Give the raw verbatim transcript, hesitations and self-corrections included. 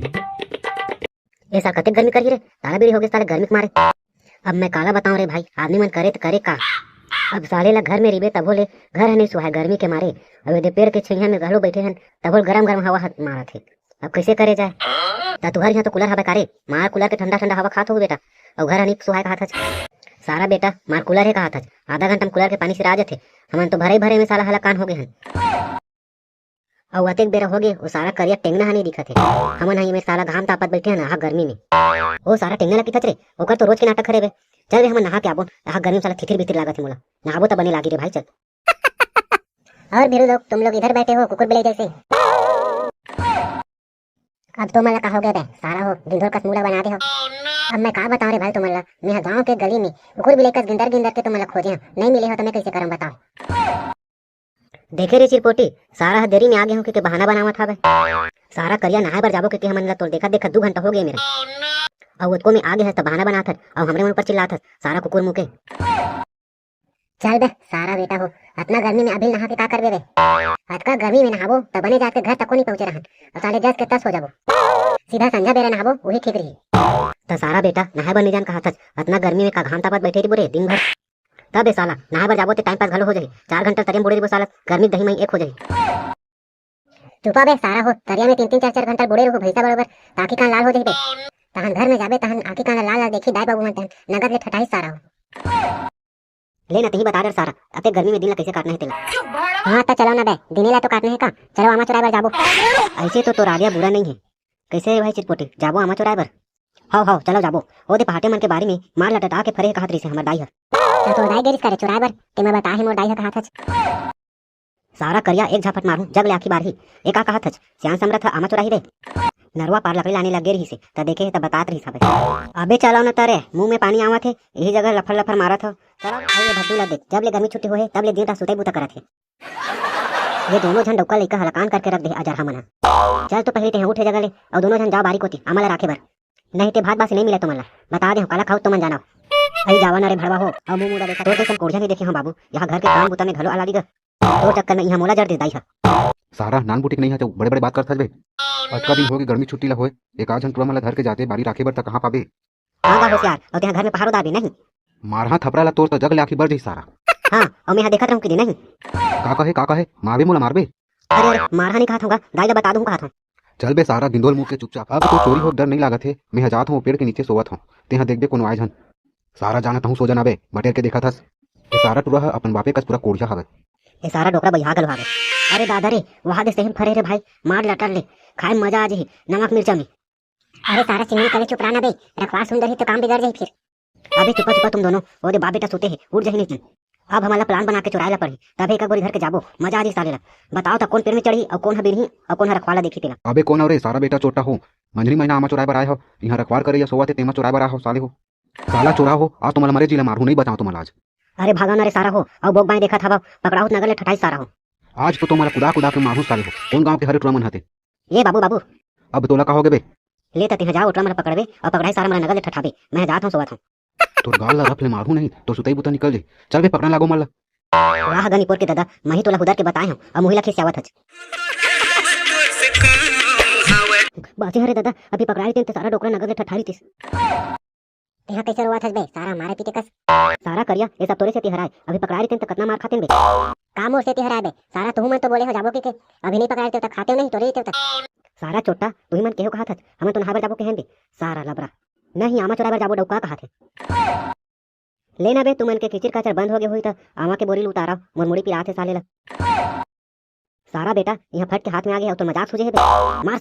ए साल कतेक गर्मी करही रे, ताला बीड़ी होगे साले गर्मी के मारे। अब मैं काला बताऊं रे भाई, आदमी मन करे त करे का। अब साले ला घर में रिबे तभो ले घर ह नहीं सुहाय गर्मी के मारे। अब एदे पेड़ के छैया में घलो बैठे हन, तभो ले गरम गरम हवा ह मारत हे। अब कैसे करे जाए? त तुहर यहाँ तो कूलर हवे का रे? मार कूलर के ठंडा ठंडा हवा खात हो बेटा, अउ घर ह नहीं सुहाय कहात हच। सारा बेटा, मार कूलर हे कहात हच, आधा घंटा में कूलर के पानी सिरा जथे। हमन तो भरे भरे में साला हलाकान हो गए हन। अउ अतेक बेरा होगे, ओ सारा करिया टेंगना ह नइ दिखत हे। हमन ह एमे साला घाम तापत बइठे हन, आहा गर्मी में। ओ सारा टेंगना ल किथच रे, ओकर तो रोज के नाटक हरे बे। चल बे, हमन नहा के आबो, आहा गर्मी में साला थिथिर बिथिर लागत हे मोला। नहाबो त बने लागी रे भाई, चल। और भीरू लोग, तुम लोग इधर बैठे हो कुकुर बिलाई जैसे। अब तो मन ला का हो गया बे, सारा हो, ढिंढोर कस मुंह ला बना दे हो। अब मैं का बताऊं रे भाई तुमन ला, मैं गांव के गली में कुकुर बिलाई कस गिंदर गिंदर के तुमन ला खोजे हंव, नहीं मिले हो तो मैं कैसे करम बताओ। देखे रे चिरपोटी, सारा ह देरी में आ गे हो के, के बहाना बनावत हवे। सारा करिया नहाए बर जाबो के, के हमन ला तोर देखत देखत दू घंटा हो गए मेरे। अउ ओतको में आ गे हस त बहाना बनात हस, अउ हमरे मन ऊपर चिल्लात हस, सारा कुकुर मुके। चल बे सारा बेटा हो, अतना गर्मी में अभी नहा के का करबे बे? अतका गर्मी में नहाबो त बने जात के घर तको नहीं पहुंचे रहन, अउ साले जस के तस हो जाबो। सीधा संझा बेरा नहाबो, वही ठीक रही। त सारा बेटा नहाए बर नहीं जान कहा थस, अतना गर्मी में का घाम तापत बैठे रहिबो रे दिन भर? तब ए साला, नहाए बर जाबो ते टाइम पास घलो हो जाही। चार घंटा तरिया में बूड़े रहिबो साला, गर्मी दही मही एक हो जाही। चुपा बे सारा हो, तरिया में तीन तीन चार चार घंटा बूड़े रहो भैंसा बरोबर, त आँखी कान लाल हो जाही बे। तहन घर में जाबे तहन आँखी कान लाल लाल देखी दाई बाबू मन, तहन नगद ले ठठाही सारा हो। ले न तही बता डर सारा, अते गर्मी में दिन ला कैसे काटना है तेला। हाँ त चलो ना बे, दिने ला तो काटना है का, चलो आमा चुराए बर जाबो। ऐसे तो तोर आलिया बुरा नहीं है। कैसे है भाई चिरपोटी, जाबो आमा चुराए बर? हाव हाव चलो जाबो। ओ दे पहाटे मन के बारी में मार लटटा के फरे हे कहत रहिसे हमर दाई ह। त तोर दाई गे रिस का रे चुराए बर, ते मैं बताए हे मोर दाई ह कहात हच। सारा करिया एक झापट मारहूं जग ले आँखी बारही। ए का कहत हच, सियान समरथ ह आमा चुराही रे। नरवा पार लकड़ी लाने लग गे रहिसे, त देखे हे त बतात रहिस हवे। अबे चलो न तरे, मुंह में पानी आवत हे, यही जगह लफर लफर मारत हो। चलो भाई ये भद्दू ला देख, जब ले गर्मी छुट्टी होए हे, तब ले दिन रात सुतई बुता करत हे। ये दोनों झन डौका लइका हलाकान करके रख दे हे अजरहा मन ह। चल तो पहिली तेहा उठे जगह ले, अउ दोनों झन जा बारी कोती, आमा ला राखे बर। नहीं ते भात बासी नहीं मिले तुमन ला। बता दे हूँ, काला खाऊ तुमन जानव। अई जावा ना रे भड़वा हो, अउ मुंह मुड़ा देखा, तोर जैसन कोढ़िया नहीं देखे हूँ बाबू, यहाँ घर के काम बुता में घलो आला दिगा। तोर चक्कर में यहाँ मोला जर दे दाई ह। सारा नान बुटिक नहीं है तो बड़े बड़े बात करत हस बे। अतका दिन होगे गर्मी छुट्टी ला होए, एक आध झन टुरा मन ला धर के जाते बारी राखे बर त कहाँ पाबे? हाँ गा होशियार, अउ तेहा घर में पहारो दाबे नहीं। मारहा थपरा ला तोर त जग ले आँखी बर जही सारा। हाँ, अउ मैं हा देखत रहूं कि नहीं। का कहे, का कहे, मारबे मोला मारबे? अरे, अरे, मारहा नहीं कहत हूँ गा, दाई ला बता दूँ कहत हूँ। चल बे सारा, गिंदोल मुंह के चुपचाप। अब तो चोरी हो डर नहीं लागत हे। मैं ह जात हूँ पेड़ के नीचे सोवत हूँ। तेहा देखबे कोनो आए झन। सारा जाना तहूँ सो जाना बे, बटेर के देखत हस। ए सारा टुरा ह अपन बापे कस पूरा कोढ़िया हवे। ए सारा डोकरा बइहा गल भागे। अरे दादा रे, वहा दे सेहन फरे रे भाई, मार लटर ले, खाए में मजा आ जही, नमक मिर्चा में। अरे सारा चिंगड़ी कले चुप रहा ना बे, रखवार सुन डरही तो काम बिगड़ जाही फिर। अबे चुपा चुपा तुम दोनों, ओदे बाप बेटा सुते हे, उठ जाही नहीं। अब हमला प्लान बना के चुराए ला पड़ही, तभे एक गोरी धर के जाबो, मजा आ जाही साले ला। बताओ त कौन पेड़ में चढ़ही अउ कौन ह बिरही अउ कौन ह रखवाला देखी तेला। अबे कौन हो रे सारा बेटा चोटा हो, मंझनी महीना आमा चुराए बर आए हो, यहाँ रखवार करे या सोवत हे तेमा चुराए बर आ हो साले हो। साला चोरा हो, आज तुम्हारा मरे जी ला मारहूँ, नहीं बचाओ तुम्हारा आज। अरे भागा ना रे सारा हो, अउ बोक बाएं देखत हवा, पकड़ाहू त नगर ले ठठाई सारा हो। आज तो तुम्हारा कुदा कुदा के मारहूँ साले हो, कौन गाँव के हरे टुरा मन हते? ए बाबू, बाबू। अब तोला का हो गे बे? ले त तेहा जा, ओटरा मन ला पकड़बे अउ पकड़ाही सारा मन ला नगर ले ठठाबे। मैं जात हूँ, सोवत हूँ। तोर गाल ला रफ ले मारहूँ नहीं तो सुतई बुता निकल जाही। चल बे, पकड़न लागो मन ला। वाह गनीपुर के दादा, मही तोला हुदर के बताए हूँ, अब मुही ला खिसियावत हच। बाचे हरे दादा, अभी पकड़ाई तेन ते सारा डोकरा नगर ले ठठारी तीस। तेहा कैसे रोवत हस बे, सारा मारे पीटे कस? सारा करिया, ये सब तोरे सेती हराय। अभी पकड़ा रहितेन त कतना मार खातेन बे। का मोर सेती हराय बे? सारा तुहू मन तो बोले हो जाबो के, के। अभी नहीं पकड़ा रहिते त खाते नहीं, तोरे रहिते त। सारा चोट्टा, तुही मन केहो कहात हस, हमन तो नहाए बर जाबो केहेन बे। सारा लबरा। नहीं, आमा चोराए बर जाबो डौका कहात हे। ले ना बे, तुमन के किचिर काचर बंद हो गे होही त आमा के बोरी ल उतारव, मोर मुड़ी पिरात हे साले ला। सारा बेटा, यहाँ फट के हाथ में आ गे अउ तोर मजाक सूझे हे बे। मार